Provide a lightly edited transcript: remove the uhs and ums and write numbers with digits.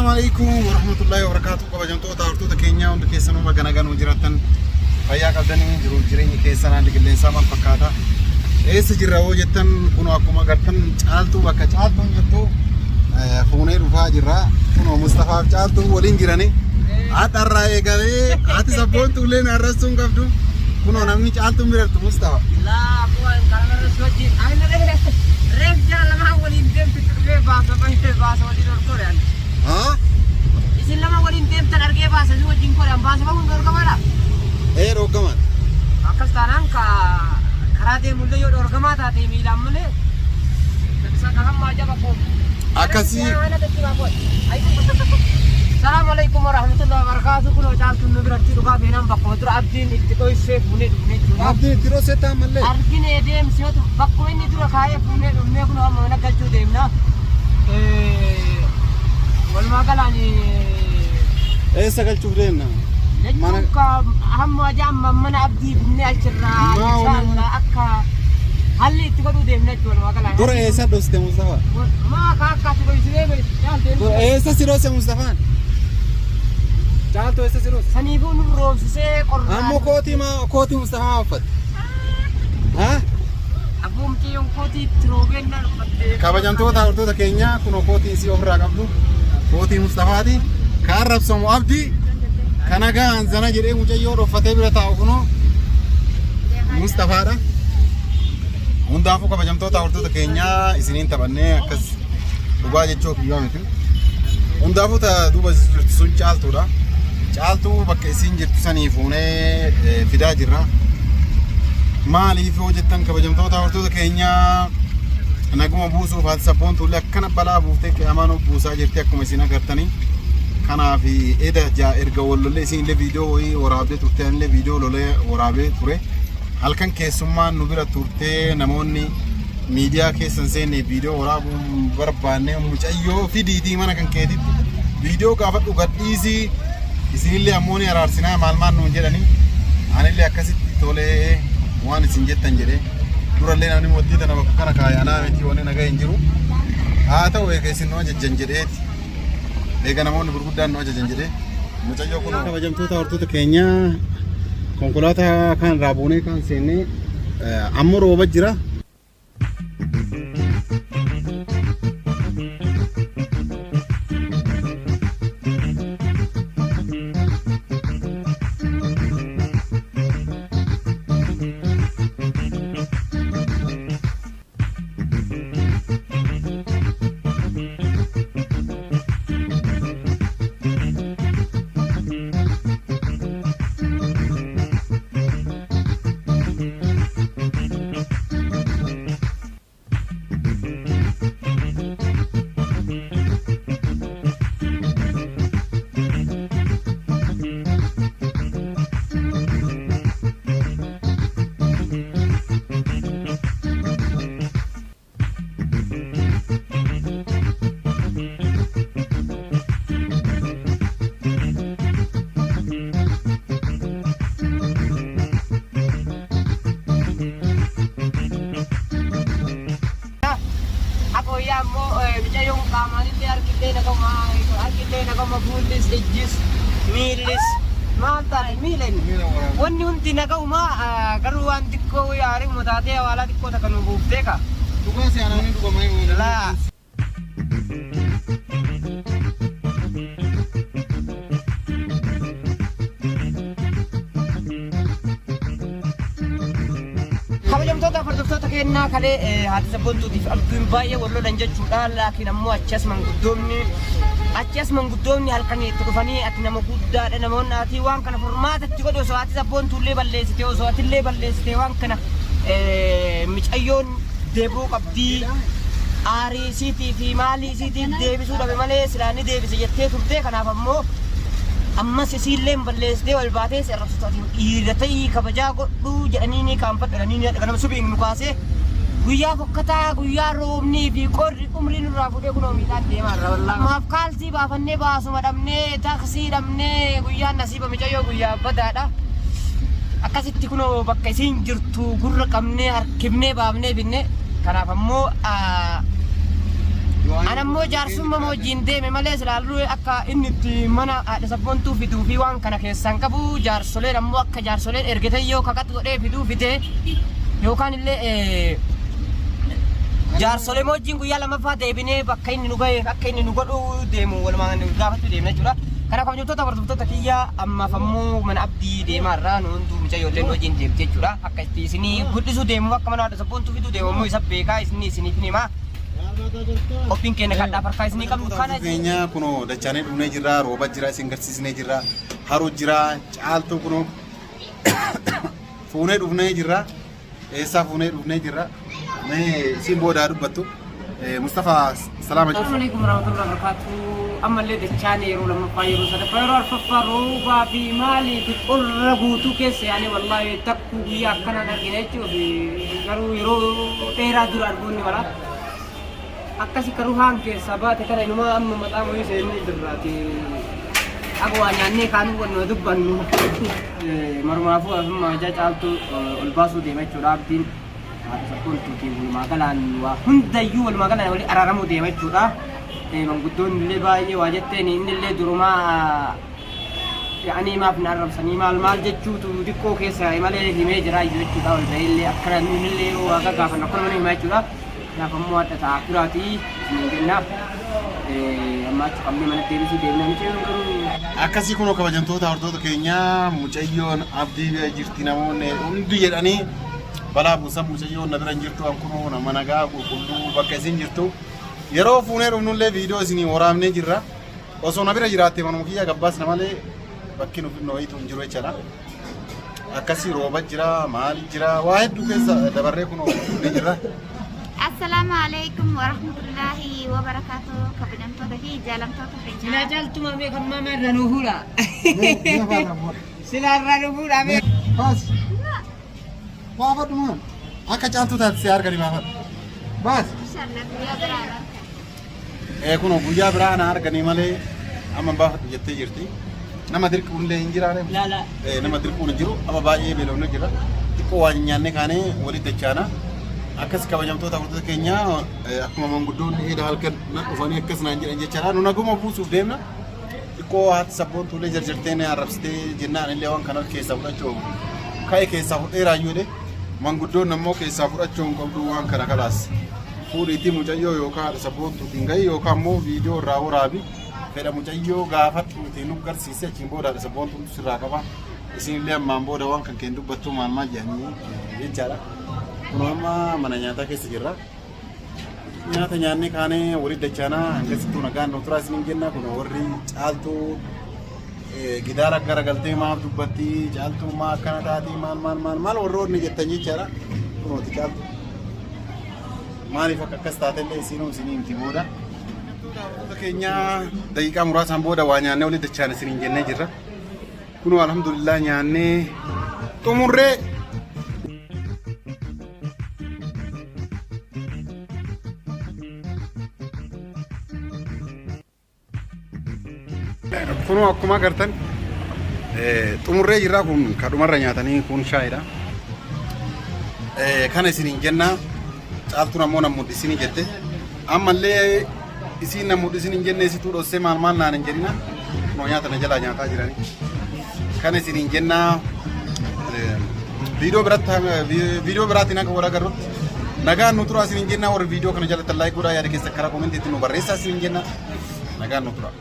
Assalaamu alaikum warahmatullahi wabarakatuh. Kabajamtoota hordoftoota keenyaa hundi keessanuu baga nagaan nu jiraattan, fayyaa qabdanii jiruuf jireenyi keessan haalli qilleensaa maal fakkaata? Eessa jirra hoo jettan, kunoo akkuma agartan Caaltuu bakka Caaltuun jirtu fuunee dhufaa jirra. Kunoo Mustafaaf Caaltuu waliin jirani. Haadha irraa eegalee haati sabboontuu illee na arrabsuu hin qabdu. Kunoo namni Caaltuun bira jirtu Mustafa. Laa bu'aan kanarra sochii. Ani reef jara lamaan waliin deemtu dhufee baasa bahee baasa waliin ol kore ani. Haa? Isin lama waliin deemtan argee baasa isin wajjin kore an baasa bahuun dhorkamaadha. Ee, dhooggamaan. Akkas taanaan ka karaa deemullee yoo dhorkamaa taate miilaan malee isa kan hammaa jaba koo. Akkasii. Salaamu alaikum warahmatullahi wabarakatuh. Kunoo Caaltuun nu biratti dhugaa feenaan bakkuma dura Abdiin itti dhoysee fuunee dhufne jechuudha. Abdiin itti dhoosee ta'an mallee. Argine deemsiyotu bakkuma inni dura kaayee fuunee dhufnee kunoo amma mana galchuu deemna. Walumaa galaan Eessa galchuuf deemna? Jechuun ka hamma amma mana Abdii finnee achirraa Maa inshaallah akka halli itti godhuu deemna jechuudha walumaa galaan. Dura eessa dhoosite, Mustafa? Maa ka akka ati dhoysinee caaltee Dura eessa si dhoose Mustafaan? Caaltuu eessa si dhoose? Saniifuu nu roobsisee qorraan. Ammoo kootii maa kootii Mustafaa maa uffatte? Haa? Abuumtiyyoon kootii itti roobeen naan uffatte. Kabajamtoota hordoftoota keenyaa, kunoo kootii isii ofirraa qabdu kootii Mustafaati. Ka arrabsamu Abdii, kana gahan zana jedhee mucayyoo dhoffatee bira taa'u kunoo Mustafaadha. Hundaafuu kabajamtoota hordoftoota keenyaa, isiniin taphannee akkas dhugaa jechuu kiyyaa miti. Hundaafuu ta duuba jirtu sun Caaltuudha. Caaltuu bakka isiin jirtu sanii fuunee fidaa jirra. Maaliif yoo jettan, kabajamtoota hordoftoota keenyaa, naguma buusuuf. Haati sabboontuullee akkana balaa buuftee qiyaamaa nuuf buusaa jirti akkuma isin agartanii. Kanaaf eda jaa erga wal lollee isin illee viidiyoo wayii waraabdee turte, anillee viidiyoo lolee waraabee ture. Halkan keessummaan nu bira turtee namoonni miidiyaa keessa hin seenne viidiyoo waraabuu hin barbaanne, mucayyoo fidiitii mana kan keetitti viidiyoo gaafadhu gadhiisii, isinillee ammoo ni araarsinaa maal maal nuun jedhanii, anillee akkasitti tolee waan isin jettan jedhee. Durallee namni mootii tana bakka kana kaa'e anaa miti, wanni nagaa hin jiru. Haa ta'u, eega isin nu ajajjan jedheeti, eega namoonni gurguddaan nu ajajan jedhee mucayyoo kun. Kabajamtoota hordoftoota keenyaa, konkolaataa kan irraa buunee kan seennee ammoo rooba jira. Akooyyaa ammoo mucayyoon qaamaan illee harkillee nagama, harkillee nagama, fuullis, ijjis, miillis maal taate, miila inni wanni hundi nagahuma, garuu waan xiqqoo yaari'uma taatee hawaalaa xiqqoo takka nu buuftee ka. Dhugaa si aananii dhugamanii. Laa. Kabajamtoota hordoftoota keenyaa, kalee haati sabboontuutiif Abduun baay'ee wal lolan jechuudha. Laakiin ammoo achi as manguddoomni halkanii itti dhufanii, ati nama guddaadha, namoonni ati waan kana furmaata itti godhi, osoo haati sabboontuullee balleessite, osoo atillee balleessite, waan kana micayyoon deebi'uu qabdii, aarii isiitii fi maalii isiitiif deebisuu dhabe malee silaa ni deebise jettee turte. Kanaaf ammoo ammas isiillee balleessitee wal baatee si arrabsitu, ati dhiira ta'ii kabajaa godhu jedhanii ni kaanfadhanii ni ganama subiin nu kaasee, guyyaa fokkataa, guyyaa roobnii fi qorri umrii nurraa fuudhee kunoo miidhaan deemaa irra wallaahi. Maaf kaalsii baafannee baasuma dhabnee, taaksii dhabnee, guyyaan nasiiba micayyoo guyyaa badaadha. Akkasitti kunoo bakka isiin jirtu gurra qabnee harkifnee baafnee finne. Kanaaf ammoo Ana immoo jaarsummaa wajjin deeme malee silaaluu akka inni itti mana haadha sabboontuu fiduu fi waan kana keessaan qabu jaarsoleen ammoo akka jaarsoleen ergite yoo kakatu godhee fiduu fide yookaan illee jaarsolee wajjin guyyaa lammaffaa deebinee bakka inni nu gahe akka inni nu godhu deemu walumaan gaafachuu deemna jechuudha. Kana kabajamtoota hordoftoota kiyya ammaaf ammoo mana abdii deemaa irraa nu hunduu mucayyoolleen wajjin deemte jechuudha. Akka itti isinii guddisuu deemu akka mana haadha sabboontuu fiduu deemu ammoo isa beekaa isinii isiniif ni himaa. Qophiin keenya kadhaaf harkaa isinii qabnu kana. Keenya kunoo dachaanee dhumnee jirra, rooba jira, isin garsiisnee jirra, haroo jira, caaltuu kunoo fuunee dhufnee jirra, eessaa fuunee dhufnee jirra. Mee isin booda dubbattu. Mustafaa salaama Assalamu alaikum warahmatullahi wabarakatuh. Ammallee dachaan yeroo lammaffaa yeroo sadaffaa yeroo arfaffaa roobaa fi maalii fi qorra guutuu keessa yaanee wallaahi takkuu guyyaa akkanaan argina jechuuf garuu yeroo dheeraa dura arguun ni mala. Akkasi ka ruhaan keessaa baate kana inumaa amma maxaa wayii seennee jirraati. Akka waa nyaannee kaanuu wannu dubbannu. Marumaafuu amma ijaa caaltu ol baasuu deema jechuudha abdiin. Haadha sabboontuutiin walumaa galaan waa hundayyuu walumaa galaan walii araaramuu deema jechuudha. Manguddoonni illee baay'ee waa jetteen inni illee durumaa yaa'anii maaf na arrabsanii maal maal jechuutu xiqqoo keessa malee himee jira iyyuu jechuudha. Ol bahee illee akkana nuun illee waa gaggaafannu akkana mana himaa jechuudha. Kanaaf ammoo hadha ta'a duraati isiniin jenna. Amma achi qabnee mana deebisuu deemna miti garuu. Akkasii kunoo kabajamtoota hordoftoota keenyaa mucayyoon abdii bira jirti namoonni hundi jedhanii balaa buusan mucayyoon na bira hin jirtu an kunoo nama nagaa qulqulluu bakka isin jirtu yeroo fuunee dhufnullee viidiyoo isinii waraabnee jirra osoo na bira jiraatte manuma kiyya gabbaasna malee bakki nu fidnu wayiitu hin jiru jechaadha. Akkasii rooba jira maali jira waa hedduu keessa dabarree kunoo dhufnee jirra. Assalaamu alaikum warahmatullahi wabarakatuh kabajamtoota fi jaalamtoota Silaa keenya. caaltuma mee kan maama irra nu fuudha. Silaa irraa nu fuudha mee. Baas. Baafadhu maan. Akka caaltuu taate si argani baafadhu. Baas. Inshallah guyyaa biraa arga. Ee kunoo guyyaa biraa na arganii malee amma hin baafadhu jettee jirti. Nama dirquun illee hin jiraane. Laala. Ee nama dirquun hin jiru. Amma baay'ee beelofne jira. Xiqqoo waa nyaannee kaanee walitti dachaana. Akkas kabajamtoota hordoftoota keenya akkuma manguddoonni eeda halkan na dhufanii akkas naan jedhan jechaadha. Nu naguma buusuuf deemna. Xiqqoo haati sabboontuullee jarjartee na arrabsitee jennaan illee waan kana keessaa fudhachuu ka'e keessaa fudheeraayyuu jedhe. Manguddoonni ammoo keessaa fudhachuu hin qabdu waan kana kalaas. Fuudhiitii mucayyoo yookaan haadha sabboontuutiin gahi yookaan immoo viidiyoo irraa waraabi fedha mucayyoo gaafadhuutii nu garsiisi achiin booda haadha sabboontuutu sirraa qaba. Isinillee ammaan booda waan kan keen dubbattuu maal maal jedhanii jechaadha. Kun amma mana nyaataa keessa jirra. Nyaata nyaannee kaanee walitti dachaanaa hangasittuu nagaan nu turaa isiniin jenna kun warri caaltuu gidaara garagaltee maaf dubbatti caaltuu maa akkana taatii maal maal maal maal warroonni jettan jechaadha. Kunooti caaltuu. Maaliif akka akkas taatellee isinuu isinii himti booda. Hordoftoota keenya daqiiqaa muraasaan booda waa nyaannee walitti dachaan isiniin jennee jirra. Kunoo alhamdulillah nyaannee xumurree. Kunoo akkuma agartan xumurree jirra kun kadhumarra nyaatanii kun shaayidha. Kana isiniin jenna caaltuun ammoo nan mudhisinii jette. Ammallee isiin nan mudhisin hin jenne isituu dhossee maal maal naan hin jedhina. Kunoo nyaata na jalaa nyaataa jirani. Kana isiniin jenna viidiyoo biratti viidiyoo biraatiin akka wal agarrutti nagaan nu turaa isiniin jenna warri viidiyoo kana jalatti like godhaa yaada keessa karaa koomentiitti nu barreessaa isiniin jenna nagaan nu turaa.